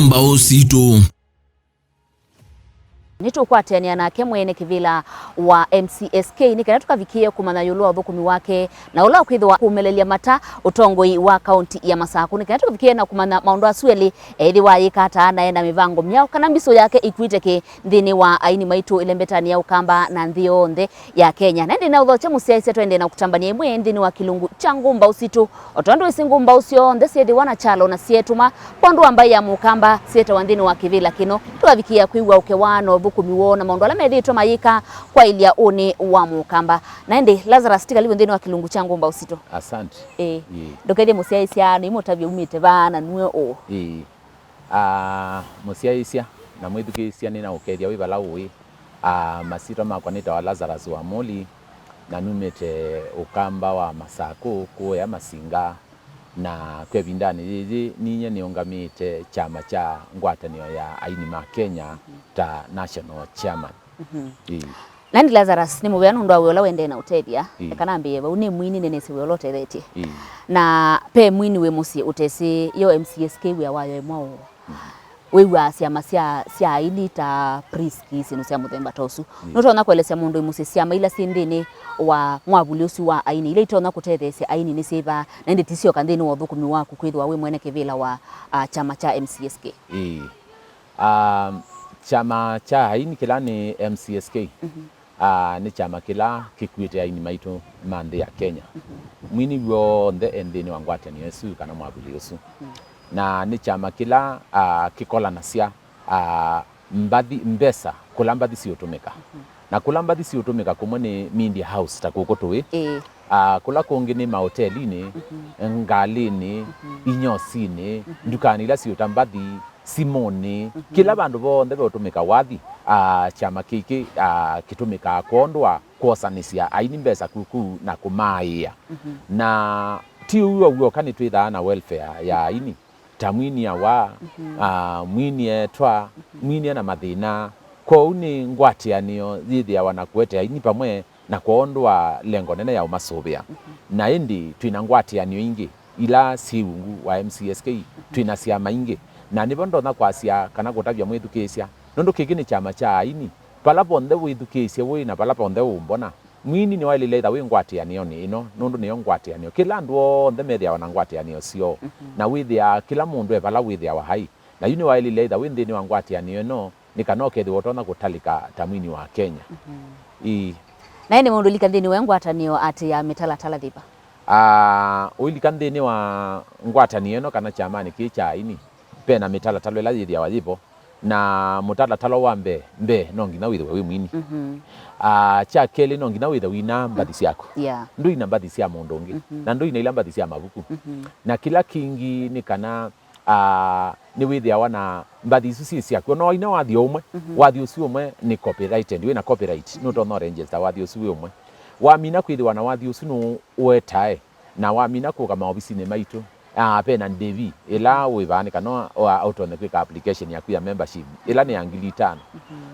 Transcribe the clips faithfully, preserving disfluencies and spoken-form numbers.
Mbaũ sitũ. Nĩtũkwatĩanĩa nake mwene kĩvĩla wa M C S K nĩ kana tũkavikĩe kũmanya ĩũlũ wa ũthũkũmi wake na ũla ũkwĩthĩwa kũũmelelya mata ũtongoi wa kaunti ya Masakũ, nĩ kana tũkavikĩe na kũmanya maũndũ asu elĩ, ethĩwa ayĩka ata na ena mĩvango myaũ kana mbisũ yake ĩkuĩte kĩ nthĩnĩ wa aini maitũ ĩlembetanĩ ya Ũkamba na nthĩ yonthe ya Kenya. Na ĩndĩ na ũthokya mũsyaĩĩsya, tũendee na kũtambany'a ĩmwe nthĩnĩ wa kĩlungu kya Ngũmbaũ Sitũ. O tondũ ĩsĩ ngũmbaũ syonthe syĩthĩwa na kyalo na syeetũma, kwondũ wa mbaĩ ya Mũkamba syĩtawa nthĩnĩ wa kĩvĩla kĩno, tũkavikĩĩa kwĩw'a ũkewa na ũthũkũmi woo na maũndũ ala methĩĩtwe mayĩka kwaĩlya ũnĩ wa Mũkamba. Na ĩndĩ, Lazarus, ti kalivu nthĩnĩ wa kĩlungu kya Ngũmbaũ Sitũ. Asante. Ĩĩ. Ĩĩ. Ndũkethye mũsyaĩĩsya nĩmũtavye umĩte vaa na nue ũũ. Ĩĩ. Aa, mũsyaĩĩsya na mwĩthukĩĩsya, nĩnaũkethya wĩ vala ũĩ. Aa, masyĩtwa makwa nĩtawa Lazarus Wamũli, na numĩte Ũkamba wa Masakũ kũũya Masinga, na kwa ĩvindanĩ yĩyĩ ninyie nĩũngamĩĩte kyama kya ngwatanĩo ya aini ma Kenya ta national chairman. Ĩĩ. Na ĩndĩ Lazarus, nĩ mũvea nũndũ wa wĩa ũla ũendee na ũtethya. Ĩĩ. Eka nambĩĩe vau, nĩ mwini, nĩnĩsĩ wĩa ũla ũtethetye. Ĩĩ. Na ve mwini wĩ mũsyĩ ũtesĩ yo M C S K wĩa wayo ĩmwe ũũ. Wĩw'aa syama sya, sya aini ta Prisky, syĩndũ sya mũthemba ta ũsu. Ĩĩ. Nũtonya kũelesya mũndũ wĩ mũsyĩ syama ila syĩ nthĩnĩ wa mwavuli ũsu wa aini, ila itonya kũtetheesya aini nĩ syĩva, na ĩndĩ ti syoka nthĩnĩ wa ũthũkũmi waku kwĩthĩwa wĩ mwene kĩvĩla wa, a, kyama kya M C S K? Ĩĩ. Um, kyama kya aini kĩla nĩ M C S K, uh, nĩ kyama kĩla kĩkuĩte aini maitũ ma nthĩ ya Kenya. Mwini w'onthe e nthĩnĩ wa ngwatanĩo ĩsu kana mwavuli ũsu. Na nĩ kyama kĩla, uh, kĩkolanasya, uh, mbathi, mbesa, kũla mbathi siũtũmĩka. Na kũla mbathi siũtũmĩka kũmwe nĩ media house ta kũkũ tũĩ. Ĩĩ. Uh, kũla kũngĩ nĩ maotelinĩ, ngalĩnĩ, inyosinĩ, ndukanĩ ila siũta mbathi, simũnĩ, kĩla vandũ vonthe veũtũmĩka wathi, aa, kyama kĩkĩ, aa, kĩtũmĩkaa kwondũ wa kwosanĩsya aini mbesa kuu kuu na kũmaaĩa. Na ti ũu w'o w'oka, nĩtwĩthaa na welfare ya aini, ta mwini awaa, aa, mwini etwa, mwini ena mathĩna. Kwoou nĩ ngwatĩanĩo yĩthĩawa na kũete aini vamwe na kwondũ wa lengo nene ya ũmasũvĩa. Na ĩndĩ twĩ na ngwatĩanĩo ingĩ ila syĩ ungu wa M C S K, twĩ na syama ingĩ, na nĩvo ndonya kwasya kana kũtavya mwĩthukĩĩsya, nũndũ kĩkĩ nĩ kyama kya aini. Vala vonthe wĩthukĩĩsye wĩ na vala vonthe ũũmbona, mwini nĩwaĩlĩle ĩtha wĩ ngwatĩanĩonĩ ĩno, nũndũ nĩyo ngwatĩanĩo. Kĩla andũ onthe methĩawa na ngwatĩanĩo syoo, na wĩthĩaa kĩla mũndũ e vala wĩthĩawa aĩ. Na yu nĩwaĩlĩle ĩtha wĩ nthĩnĩ wa ngwatĩanĩo ĩno, nĩ kana ũkethĩwa ũtonya kũtalĩka ta mwini wa Kenya. Ĩĩ. Na ĩndĩ mũndũ ũilika nthĩnĩ wa ngwatanĩo atĩĩaa mĩtalatala yĩva? Aa, ũilika nthĩnĩ wa ngwatanĩo ĩno kana kyamanĩ kĩĩ kya aini, ve na mĩtalatala ĩla yĩthĩawa yĩ vo. Na mũtalatala wa mbee, mbee no nginya wĩthĩwe wĩ mwini. Aa, kya kelĩ no nginya wĩthĩwe wĩna mbathi syaku. Yeah. Ndũina mbathi sya mũndũ ũngĩ. Na ndũina ila mbathi sya mavuku. Na kĩla kĩngĩ nĩ kana, aa, nĩwĩthĩawa na mbathi isu syĩ syaku. Ona waina wathi o ũmwe, wathi ũsu ũmwe nĩ copyrighted, wĩna copyright, nũtonya ũregister wathi ũsu wĩ ũmwe. Wamina kwĩthĩwa na wathi ũsu nũũetae, na wamina kũka maovisinĩ maitũ, aa, ve na ndĩvi ĩla wĩ vaa nĩ kana wa-, ũtonye kwĩka application yaku ya membership, ĩla nĩ ya ngili itano.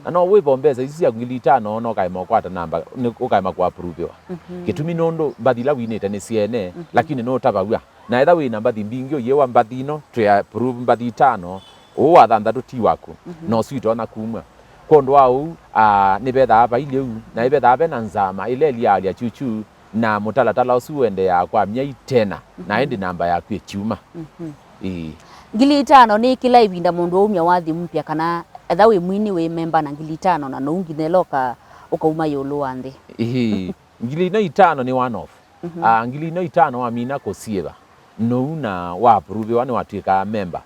Na no wĩvo mbesa isu sya ngili itano, ona ũkaema ũkwata namba, nĩ ũkaema kũapuruviwa. Kĩtumi nũndũ mbathi ila winĩte nĩ syene, lakini nũtavaw'a. Na etha wĩ na mbathi mbingĩ ũyĩwa mbathi ĩno, twĩ approve mbathi itano, ũũ wa thanthatũ ti waku, na ũsu itonya kumw'a. Kwondũ wa ũu, aa, nĩvethaa vailye ũu, na ĩvethaa ve na nzama ĩla ĩliaalya kyukyu, na mũtalatala ũsu ũendeeaa kwa myei tena, na ĩndĩ namba yaku ĩkyuma. Ĩĩ. Ngili itano nĩ kĩla ĩvinda mũndũ aumya wathi mpya, kana etha wĩ mwini wĩ memba na ngili itano na nou nginya ĩla ũka-, ũkauma ĩũlũ wa nthĩ? Ĩĩ. Ngili ino itano nĩ one off. Ah, ngili ino itano wamina kũsiĩva, nou na waapuruviwa nĩwatw'ĩkaa memba.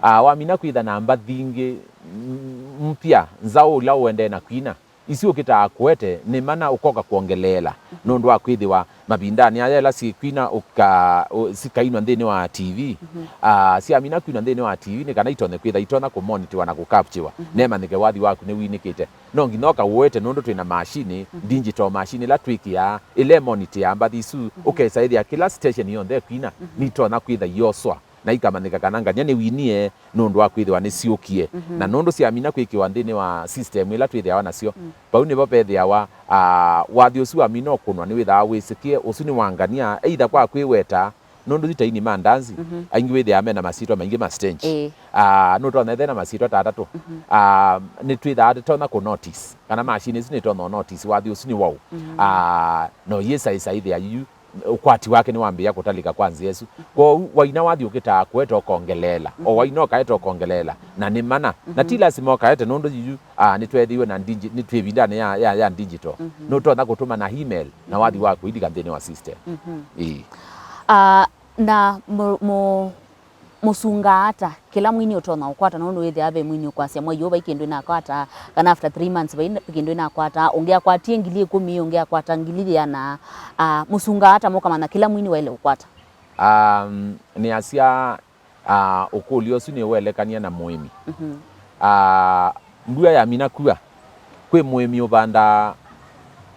Ah, wamina kwĩtha na mbathi ingĩ, mm, mpya, nzaũ ũla ũendee na kwina, isu ũkĩtaa kũete nĩ mana ũkoka kwongeleela, nũndũ wa kwĩthĩwa mavindanĩ aya ĩla syĩkwina ũka-, ũ-, sikainwa nthĩnĩ wa T V. Ah, syamina kwinwa nthĩnĩ wa T V nĩ kana itonye kwĩtha itonya kũmonitiwa na kũkaptiwa, nemanyĩke wathi waku nĩwinĩkĩte. No nginya ũkawete nũndũ twĩ na mashini, digital machine ĩla twĩkĩaa, ĩla ĩmonitĩaa mbathi isu, ũkesa ĩthĩa kĩla station yonthe ĩkwina, nitonya kwĩtha ioswa, na ikamanyĩka kana ngania nĩwinie nũndũ wa kwĩthĩwa nĩsyũkie. Na nũndũ syamina kwĩkĩwa nthĩnĩ wa system ĩla twĩthĩawa nasyo, vau nĩvo vethĩawa, ah, wathi ũsu wamina ũkũnwa nĩwĩthaa wĩsĩkĩe, ũsu nĩ wa ngania, either kwa kwĩweta, Nũndũ yu taini ma ndanzi, mhm, aingĩ wĩthĩaa mena masyĩtwa maingĩ ma stage. Ĩĩ. Ah, nũtonya ĩthe na masyĩtwa ta atatũ. Mhm. Ah, nĩtwĩthaa tũtonya kũ notice, kana machine ĩsu nĩtonya notice wathi ũsu nĩ waũ. Mhm. Ah, no yĩsa ĩsa ĩthĩa yu ũkwati wake nĩwambĩĩa kũtalĩka kwa nzĩa ĩsu. Kwoou waina wathi ũkĩtaa kũeta ũkongeleela, o waina ũkaeta ũkongeleela, na nĩ mana. Na ti lasima ũkaete nũndũ yuyu, ah, nĩtweethĩiwe na digi-, nĩ twĩ ĩvindanĩ ya, ya, ya digital. Mhm. Nũtonya kũtũma na email, na wathi waku ũilika nthĩnĩ wa system. Mhm. Ĩĩ. Ah, na mũ-, mũ-, mũsungaa ata kĩla mwini ũtonya ũkwata, nũndũ wĩthĩaa ve mwini ũkwasya mwei ũũ vai kĩndũ ĩnakwata, kana after three months vai kĩndũ ĩnakwata, ũngĩ akwatie ngili ĩkũmi, ũngĩ akwata ngili yĩana, ah, mũsungaa ata mũkamanya kĩla mwini waĩle ũkwata? Um, nĩasya, ah, ũkũlyo ũsu nĩũelekany'a na mũĩmi. Mhm. Ah, mbua yamina kua, kwĩ mũĩmi ũvandaa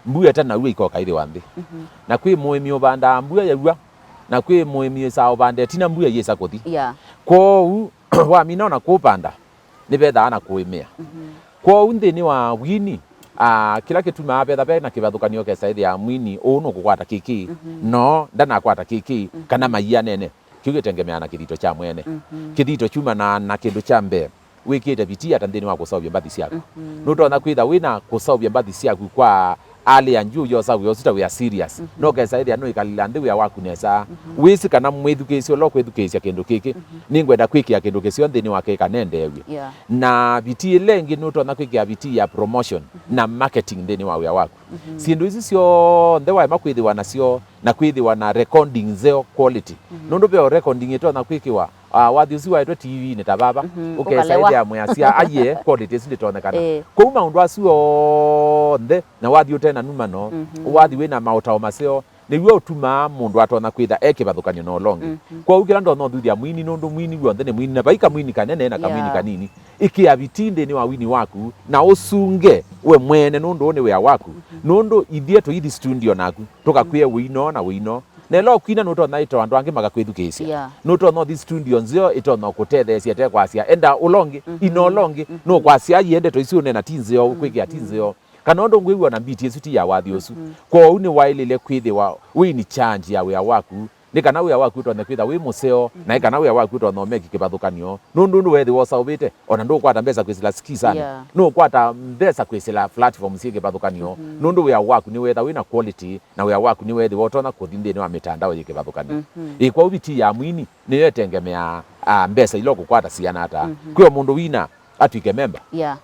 mbua ĩtanaua ikoka ĩthĩwa nthĩ. Mhm. Na kwĩ mũĩmi ũvandaa mbua yaua, na kwĩ mũĩmi wĩsaa ũvanda ĩtina mbua ĩyĩsa kũthi. Yeah. Kwoou, wamina ona kũvanda, nĩvethaa na kũĩmĩa. Mhm. Kwoou nthĩnĩ wa wini, ah, kĩla kĩtumaa vetha ve na kĩvathũkany'o kesa ĩthĩa mwini ũũ nũkũkwata kĩkĩ, mhm, no ndanakwata kĩkĩ, mhm, kana maianene, kĩu kĩtengemeaa na kĩthito kya mwene. Mhm. Kĩthito kyumanaa na kĩndũ kya mbee, wĩkĩte vitia ata nthĩnĩ wa kũseũvya mbathi syaku. Mhm. Nũtonya kwĩtha wĩna kũseũvya mbathi syaku kwa alĩ ya juu yosa wĩa ũsu ta wĩa serious. Mhm. No kesa ĩthĩa nũikalĩla nthĩ wĩa waku nesa. Mhm. Wĩsĩ kana mwĩthukĩĩsya ũla ũkwĩthukĩĩsya kĩndũ kĩkĩ, mhm, nĩngwenda kwĩkĩa kĩndũ kĩseo nthĩnĩ wake kana endeew'e. Yeah. Na vitii ĩla ĩngĩ nũtonya kwĩkĩa vitii ya promotion, mhm, na marketing nthĩnĩ wa wĩa waku. Mhm. Syĩndũ isu syonthe waema kwĩthĩwa nasyo, na kwĩthĩwa na recording nzeo quality. Mhm. Nũndũ ve o recording ĩtonya kwĩkĩwa, ah, wathi ũsu waetwe T V-inĩ ta vava, mhm, ũkesa ũkalewa. Ĩthĩa mwĩasya, aiye, quality ĩsu ndĩtonyekana. Ĩĩ. Kwoou maũndũ asu onthe, na wathi ũte na numano, mhm, wathi wĩ na maũtao maseo, nĩw'o ũtumaa mũndũ atonya kwĩtha e kĩvathũkany'o na ũla ũngĩ. Mhm. Kwoou kĩla ndonya ũthuthya mwini, nũndũ mwini w'onthe nĩ mwini, na vai kamwini kanene na kamwini, yeah, kanini. Ĩkĩa vitii nthĩnĩ wa wini waku, na ũsunge we mwene, nũndũ ũũ nĩ wĩa waku. Mhm. Nũndũ ithyĩ tũithi studio naku, tũkakwĩe, mhm, wĩino na wĩino. Na ĩla ũkwina nũtonya ĩto andũ angĩ makakwĩthukĩĩsya. Yeah. Nũtonya ũthi studio nzeo ĩtonya ũkũtetheesya ĩte kwasya, enda ũla ũngĩ, mhm, ina ũla ũngĩ, mhm, nũkwasya, aiye, ndeto isu ũneena ti nzeo, mhm, ũkwĩkĩa ti nzeo. Kana ũndũ ngwĩw'a na mbiti ĩsu ti ya wathi ũsu. Mhm. Kwoou nĩwaĩlĩle kwĩthĩwa wĩ in charge ya wĩa waku, nĩ kana wĩa waku ũtonye kwĩtha wĩ mũseo, na nĩ kana wĩa waku ũtonye ũmeki kĩvathũkany'o. Nũndũ nũndũ weethĩwa ũsaũvĩte, ona ndũkwata mbesa kwĩsĩla skisani. Yeah. Nũkwata mbesa kwĩsĩla platform syĩ kĩvathũkany'o. Mhm. Nũndũ wĩa waku nĩweetha wĩ na quality, na wĩa waku nĩweethĩwa ũtonya kũthi nthĩnĩ wa mĩtandao yĩ kĩvathũkany'o. Mhm. Ĩ, kwoou vitii ya mwini nĩyo ĩtengemeaa, ah, mbesa ila ũkũkwata siana ata. Mhm. Kwĩ o mũndũ wina atw'ĩke memba. Yeah.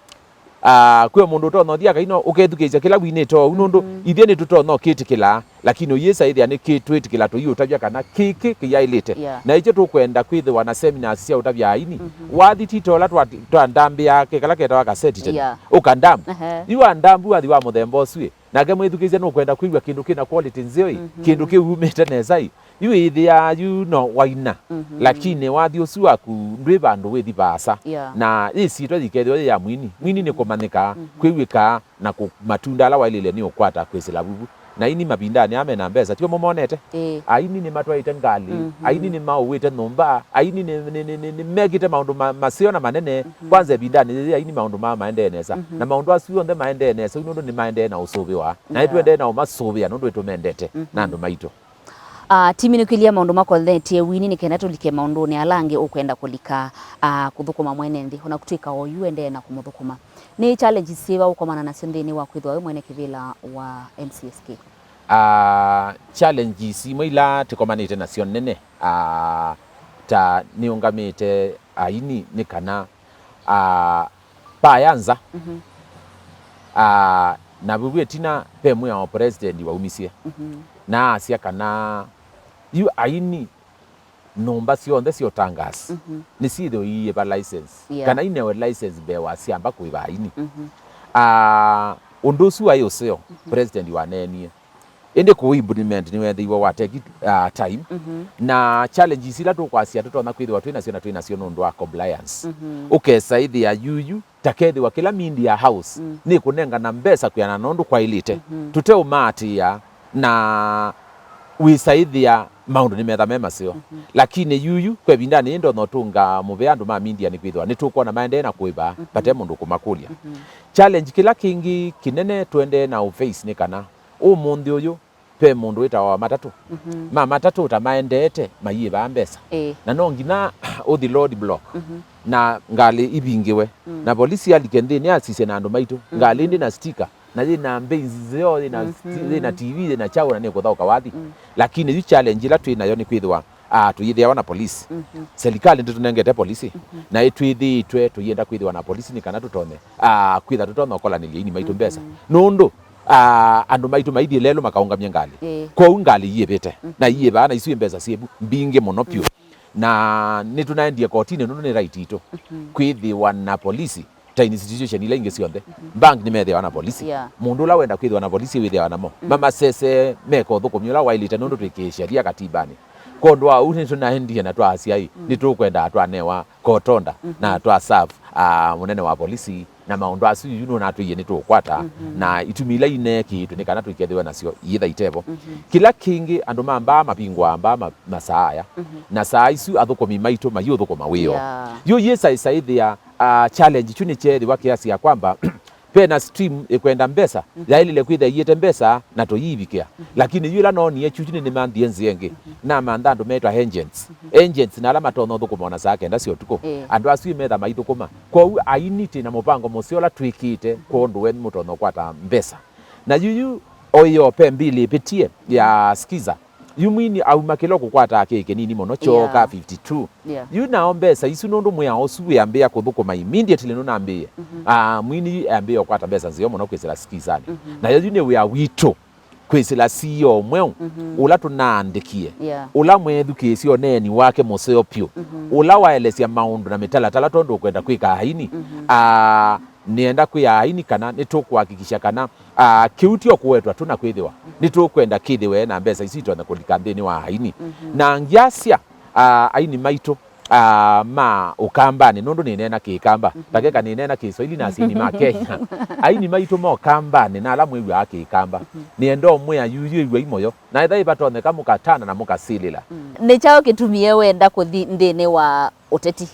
Ah, kwĩ o mũndũ ũtonya ũthi akaina ũkethukĩĩsya kĩla winĩte ũu, nũndũ, mhm, ithyĩ nĩtũtonya ũkĩtĩkĩla, lakini ũyĩsa ĩthĩa nĩ kĩ twĩtĩkĩla tũiũtavya kana kĩkĩ kĩyaĩlĩte. Yeah. Na ĩkyo tũkwenda kwĩthĩwa na seminars sya ũtavya aini. Mhm. Wathi ti ta ũla twa-, twandambĩaa ke kala ketawa kaseti tene. Yeah. Ũkandambu. Ehe. Yu andambu wathi wa mũthemba ũsu ĩ, nake mwĩthukĩĩsya nũkwenda kwĩw'a kĩndũ kĩna quality nzeo ĩ, mhm, kĩndũ kĩu umĩte nesa ĩ, yu ĩthĩaa yu no waina. Mhm. Lakini wathi ũsu waku ndwĩ vandũ wĩthi vaasa. Yeah. Na yĩ syĩtwa yĩkethĩwa yĩ ya mwini. Mwini nĩ kũmanyĩka, mhm, kwĩw'ĩka na kũ-, matunda ala waĩlĩle nĩ ũkwata kwĩsĩla vuvu. Na aini mavindanĩ aa mena mbesa, tio mũmonete? Ĩĩ. Aini nĩmatwaĩte ngalĩ, mhm, aini nĩmaũĩte nyũmba, aini nĩ, nĩ, nĩ, nĩ, nĩmekĩte maũndũ ma-, maseo na manene. Mhm. Kwanza ĩvindanĩ yĩĩ aini maũndũ maa maendee nesa. Mhm. Na maũndũ asu onthe maendee nesa, yu nũndũ nĩmaendee na ũsũvĩwa. Na, yeah, nĩtũendee na ũmasũvĩa nũndũ nĩtũmendete na, mhm, andũ maitũ. Ah, timinũkĩlya maũndũ makonetye wini nĩ kenda tũlike maũndũnĩ ala angĩ ũkwenda kũlika, ah, kũthũkũma mwene nthĩ, ona kũtw'ĩka oyu ũendee na kũmũthũkũma. Nĩ challenges syĩva ũkomana nasyo nthĩnĩ wa kwĩthĩwa wĩ mwene kĩvĩla wa M C S K? Ah, challenges imwe ila tũkomanĩte nasyo nene, ah, ta nĩũngamĩte aini nĩ kana, ah, vaya nza. Mhm. Ah, na vau ĩtina ve mwĩao president waumisye. Mhm. Na asya kana yu aini nyũmba syonthe sya ũtangaasi, mhm, nĩsyĩthĩwe iĩva license. Yeah. Kana inewe license mbee wa syamba kũĩva aini. Mhm. Ah, ũndũ ũsu waĩ ũseo, mhm, president waneenie. Ĩndĩ kũ implement nĩweethĩiwe wa take, uh, time. Mhm. Na challenges ila tũkwasya tũtonya kwĩthĩwa twĩ nasyo na twĩ nasyo nũndũ wa compliance. Mhm. Ũkesa ĩthĩa yuyu, ta kethĩwa kĩla media house, mm, nĩkũnengana mbesa kwĩanana na ũndũ kwaĩlĩte, mhm, tũteũmaatĩĩa na wĩsa ĩthĩa maũndũ nĩmetha me maseo. Mhm. Lakini yuyu, kwa ĩvindanĩ yĩĩ ndonya ũtũnga mũvea andũ ma media nĩkwĩthĩwa nĩtũkwona maendee na kũĩva, mhm, vate mũndũ kũmakũlya. Mhm. Challenge kĩla kĩngĩ kĩnene tũendee na ũface nĩ kana ũmũnthĩ ũyũ, ve mũndũ wĩtawa wa matatũ. Mhm. Ma matatũ ta maendeete mayĩvaa mbesa. Ĩĩ. Na no nginya ũthi road block. Mhm. Na ngalĩ ivingĩwe. Mm. Na polisi alike nthĩnĩ asisye na andũ maitũ. Mm. Ngalĩ ndĩ na sticker. Na yĩ na mbei nzeo, yĩ na sti-, Mhm. yĩ na T V, yĩ na chau, na nĩ kũthaũka wathi. Mm. Lakini yu challenge ĩla twĩ nayo nĩ kwĩthĩwa, ah, tũyĩthĩawa na polisi. Mhm. Serikali ndĩtũnengete polisi. Mhm. Na ĩtwĩthĩĩtwe tũyenda kwĩthĩwa na polisi nĩ kana tũtonye, ah, kwĩtha tũtonya ũkolanĩlya aini maitũ mbesa. Mhm. Nũndũ, ah, andũ maitũ maithi lelũ makaũngamya ngalĩ. Ĩĩ. Kwoou ngalĩ iĩvĩte. Mhm. Na iĩvaa na isu mbesa syĩvu mbingĩ mũno vyũ. Mhm. Na nĩtũnaendie kotinĩ nũndũ nĩ right itũ. Mhm. Kwĩthĩwa na polisi ta institution ila ingĩ syonthe. Mhm. Bank nĩmethĩawa na polisi. Yeah. Mũndũ ũla wenda kwĩthĩwa na polisi wĩthĩawa namo. Mm. Mamasese meka ũthũkũmi ũla waĩlĩte nũndũ twĩ kĩsheria katibanĩ. Kwondũ wa ũu nĩtũnaendie na twaasya ĩ, mm, nĩtũkwenda twanewa court order, mhm, na twa serve, ah, mũnene wa polisi, na maũndũ asu yu nũnatwĩie nĩtũũkwata, mhm, na itumi ila ineekĩĩtwe nĩ kana tũikethĩwe nasyo iitha itevo. Mhm. Kĩla kĩngĩ, andũ ma mbaa mavingũaa mbaa ma-, masaa aya, mhm, na saa isu athũkũmi maitũ mayĩũthũkũma wĩoo. Yeah. Yu yĩsa ĩsaĩthĩa, ah, challenge kyu nĩkyeethĩwa kĩasi ya kwamba ve na stream ĩkwenda mbesa, mhm, yaĩlile kwĩthĩa iĩte mbesa na tũyiivikĩa. Mhm. Lakini yu ĩla noonie kyu kyu nĩnĩmanthie nzĩa ĩngĩ. Mhm. Namantha andũ meetwa agents. Mhm. Agents na ala matonya ũthũkũma ona saa kenda sya ũtukũ. Ĩĩ. Andũ asu metha maithũkũma. Kwoou aini twĩ na mũvango mũseo ũla twĩkĩte kwondũ wenyu mũtonya ũkwata mbesa. Na yuyu oyo pe mbili ĩvĩtie ya Skiza. Yu mwini auma kĩla ũkũkwata kĩ kĩnini mũno, kyooka, yeah, fifty two. Yeah. Yu nao mbesa isu nũndũ mwĩao ũsu wĩambĩĩa kũthũkũma immediately nũnambĩĩe. Mhm. Ah, mwini yu eambĩĩa ũkwata mbesa nzeo mũno kwĩsĩla Skizanĩ. Mhm. Nayo yu nĩ wĩa witũ kwĩsĩla C E O mweũ, mhm, ũla tũnaandĩkie, yeah, ũla mwethukĩĩsye ũneeni wake mũseo vyũ, mhm, ũla waelesya maũndũ na mĩtalatala tondũ ũkwenda kwĩka aini. Mhm. Ah, nĩenda kwĩa aini kana nĩtũkũhakikisha kana, ah, kĩu tyo kũwetwa tu na kwĩthĩwa nĩtũkwenda kĩthĩwe na mbesa isu itonye kũlika nthĩnĩ wa aini. Mhm. Na ngyasya, ah, aini maitũ, ah, ma Ũkambanĩ, nũndũ nĩneena Kĩkamba, mhm, takeka nĩneena Kĩswaili na asyai ma Kenya. Aini maitũ ma Ũkambanĩ na ala mwĩw'aa Kĩkamba, mhm, nĩenda ũmwĩa yuyu ĩw'ai mũyo, na ethĩwa ĩvatonyeka mũkatana na mũkasilĩla. Mm. Nĩ kyaũ kĩtumie wenda kũthi nthĩnĩ wa ũteti?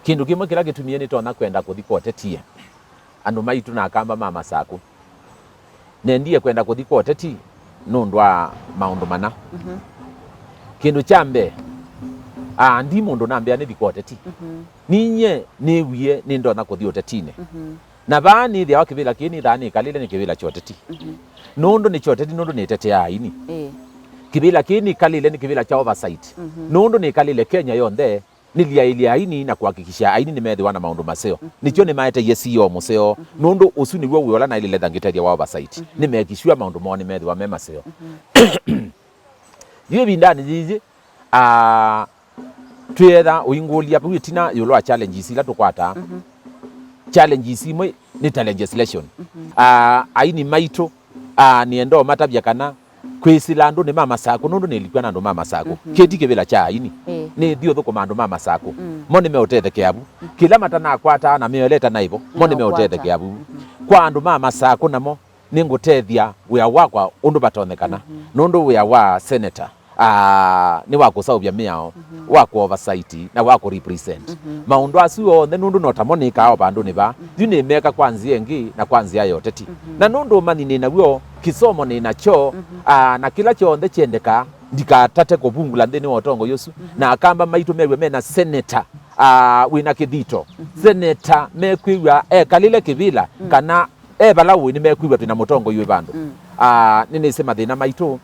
Kĩndũ kĩmwe kĩla kĩtumie nĩtonya kwenda kũthi kwa ũteti, andũ maitũ na Akamba ma Masakũ, nendie kwenda kũthi kwa ũteti nũndũ wa maũndũ mana. Mhm. Kĩndũ kya mbee, aa, ndi mũndũ nambĩa nĩthi kwa ũteti. Mhm. Ninyie nĩwie nĩndonya kũthi ũtetinĩ. Mhm. Na vaa nĩthĩawa kĩvĩla kĩĩ nĩthaa nĩkalĩle nĩ kĩvĩla kya ũteti. Mhm. Nũndũ nĩ kya ũteti, nũndũ nĩteteaa aini. Ĩĩ. Kĩvĩla kĩĩ nĩkalĩle nĩ kĩvĩla kya oversight. Mhm. Nũndũ nĩkalĩle Kenya yonthe, nĩlyaĩlye aini na kũhakikisha aini nĩmethĩwa na maũndũ maseo. Mhm. Nĩkyo nĩmaeteie C E O mũseo, mhm, nũndũ ũsu nĩw'o wĩa ũla naĩlĩle tha ngĩtethya wa oversight. Mhm. Nĩ make sure maũndũ moo nĩmethĩwa me maseo. Mhm. Yu ĩvindanĩ yĩĩ, aa, twĩetha ũingũlya vau ĩtina ĩũlũ wa challenges ila tũkwataa. Mhm. Challenges imwe nĩ ta legislation. Mhm. Aa, aini maitũ, aa, nĩenda ũmatavya kana kwĩsĩla andũnĩ ma Masakũ, nũndũ nĩlikw'a na andũ ma Masakũ. Mhm. Kĩĩ ti kĩvĩla kya aini. Ĩĩ. Nĩthi ũthũkũma andũ ma Masakũ. Mm. Mo nĩmeũtethekea vu. Mhm. Kĩla matanakwataa na mĩoleta naĩvo, mo nĩmeũtethekea vu. Mhm. Kwa andũ ma Masakũ namo, nĩngũtethya wĩa wakwa ũndũ vatonyekana. Mhm. Nũndũ wĩa wa senator, aa, nĩ wa kũseũvya mĩao, mhm, wa kũ oversight, na wa kũ represent. Mhm. Maũndũ asu onthe nũndũ no tamo nĩkaa o vandũnĩ vaa, mhm, yu nĩmeka kwa nzĩa ĩngĩ na kwa nzĩa ya ũteti. Mhm. Na nũndũ ũmanyi nĩ naw'o, kĩsomo nĩ nakyo, mhm, aa, na kĩla kyonthe kyendekaa, ndikatate kũvungula nthĩnĩ wa ũtongoi ũsu, mhm, na Akamba maitũ mew'e mena senator, aa, wĩna kĩthito. Mhm. Senator mekwĩw'a ekalĩle kĩvĩla, mm, kana e vala ũĩ nĩmekwĩw'a twĩna mũtongoi wĩ vandũ. Mm. Aa, nĩnĩsĩ mathĩna maitũ,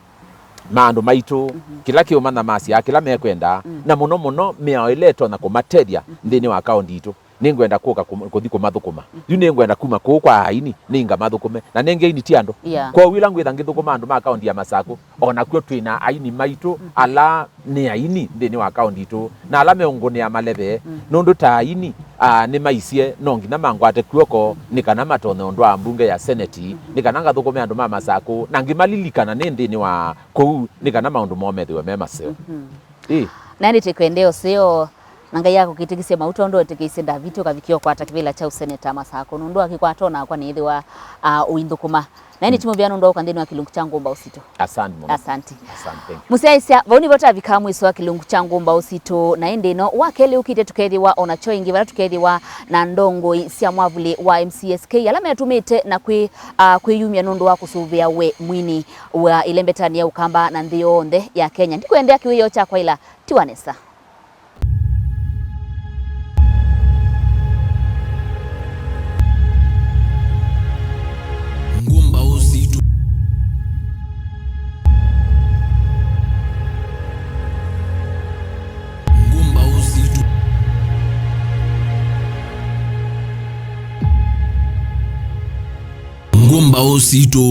ma andũ maitũ, mhm, kĩla kĩũmanyamasya, kĩla mekwenda, mm, na mũno mũno mĩao ĩla ĩtonya kũmatethya, mhm, nthĩnĩ wa kaũndi itũ. Nĩngwenda kũka kũm-, kũthi kũmathũkũma. Mhm. Yu nĩngwenda kuma kũũ kwa aini, nĩngamathũkũme. Na nengĩ aini ti andũ. Yeah. Kwoou ĩla ngwĩtha ngĩthũkũma andũ ma kaũndi ya Masakũ, o nakw'o twĩ na aini maitũ, mhm, ala nĩ aini nthĩnĩ wa kaũndi itũ, na ala meũngũnĩa maleve, mm, nũndũ ta aini, aa, nĩmaisye no nginya mangwate kw'oko, mm, nĩ kana matonye ũndũ wa mbunge ya seneti, mm, nĩ kana ngathũkũme andũ ma Masakũ, na ngĩmalilikana nĩ nthĩnĩ wa kũu, nĩ kana maũndũ moo methĩwe me maseo. Mhm. Ĩ. Na ĩndĩ tĩkwendea ũseo, na Ngai akũkĩtĩkĩsye mauta ũndũ wetĩkĩisye Ndaviti ũkavikia ũkwata kĩvĩla kya ũseneta Masakũ, nũndũ akĩkwata o nakwa nĩĩthĩwa, aa, ũinthũkũma. Yaani, mm, ti mũvea nũndũ wa ũka nthĩnĩ wa kĩlungu kya Ngũmba Ũsitũ. Asante mũno. Asante. Asante, thank you. Mũsyaĩĩsya, vau nĩvo tavika mwiso wa kĩlungu kya Ngũmba Ũsitũ, na ĩndĩ ĩno, wa kelĩ ũkĩte tũkethĩwa o na kyo ingĩ, vala tũkethĩwa na ndongoi sya mwavuli wa M C S K, ala metũmĩte na kwĩ, ah, kwĩyumya nũndũ wa kũsũvĩa we mwini wa ĩlembetanĩ ya Ũkamba na nthĩ yonthe ya Kenya. Ndikwendea kĩwĩoo kyakwa ĩla ti wa nesa. Ngũmba Ũsitũ. Ngũmba Ũsitũ. Ngũmba Ũsitũ.